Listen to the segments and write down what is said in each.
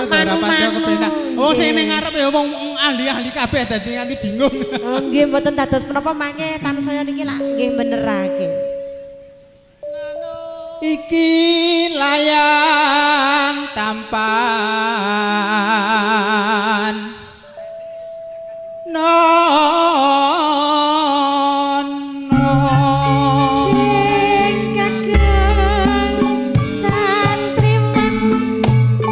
rada ora pati kepenak. Wong sing ning ngarep ya wong ahli-ahli kabeh dadi nganti bingung. Oh nggih mboten dados menapa mangke tansaya niki lak nggih benerake. Iki layang tampan sing kakung santriwan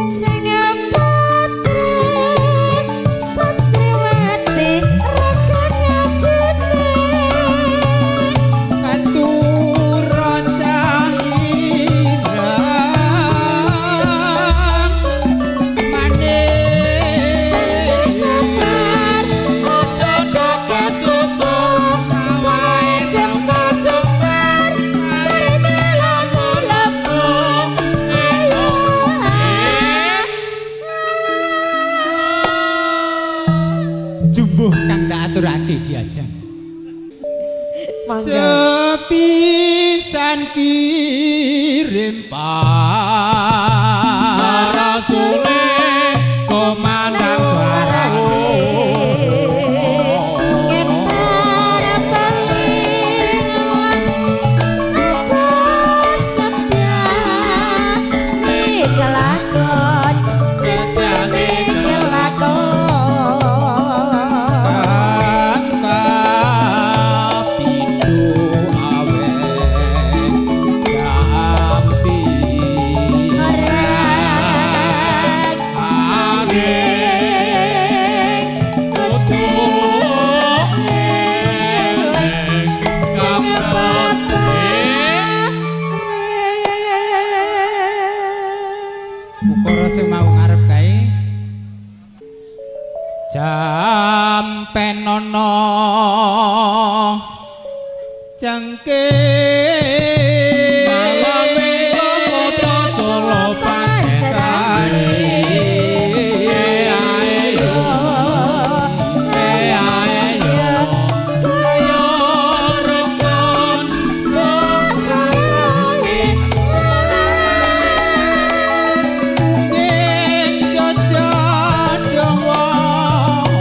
sing putri santriwati raka ngajine katura cahirang manis sabar aja susu sae jembar-jembar mlebu ayo. Jumbuh kang ndak aturake diajeng. Mangga. Sepisan kirim Sarasule komandang suarane Getar paling apa setyane kelakon setyane kelakon kapitu awe jampi Rek ane kudu eling sing bapak. Ukara sing mau ngarep kae jam penono jengke malame kota Solo pancerane ayo ayo ayo rukun ing jojodong wong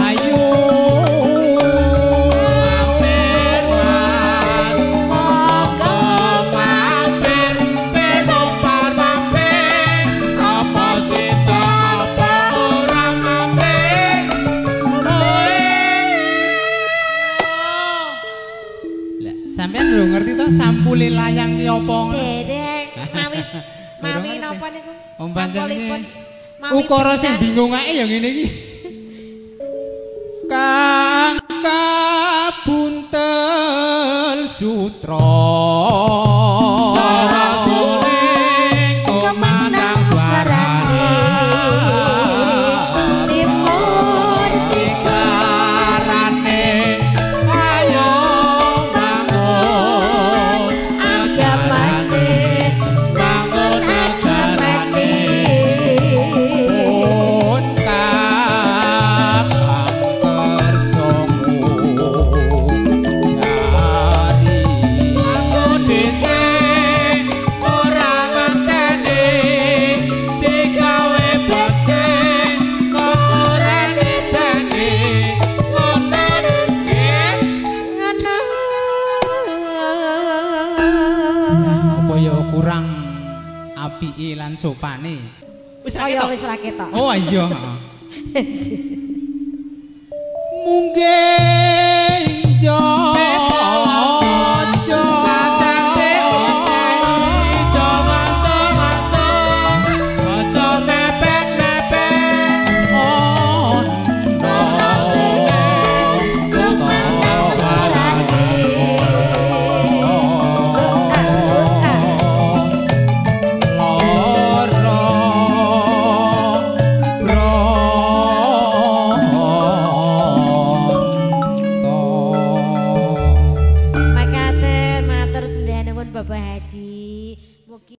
ayu mampir mas monggo mampir penumpang mampir apa sita apa ora mampir. Lah sampean lho ngerti to sampule layang ki apa ngono? Dereng mawi mawi napa niku? Om pancen Sampulipun iki mawi ukara sing benar. bingungake ya ngene iki. Kang kabuntel sutra Sarasule Kemandang suarane timur sikarane ayo bangun agamane bangun agamane pun kakang kersomu jari aku dhisik ora ngerteni digawe becik kok ora niteni ngono ngono. Apa ya kurang apike lan sopane. Wis ra Oh ya ketok. wis ra ketok. Oh iya. Munggih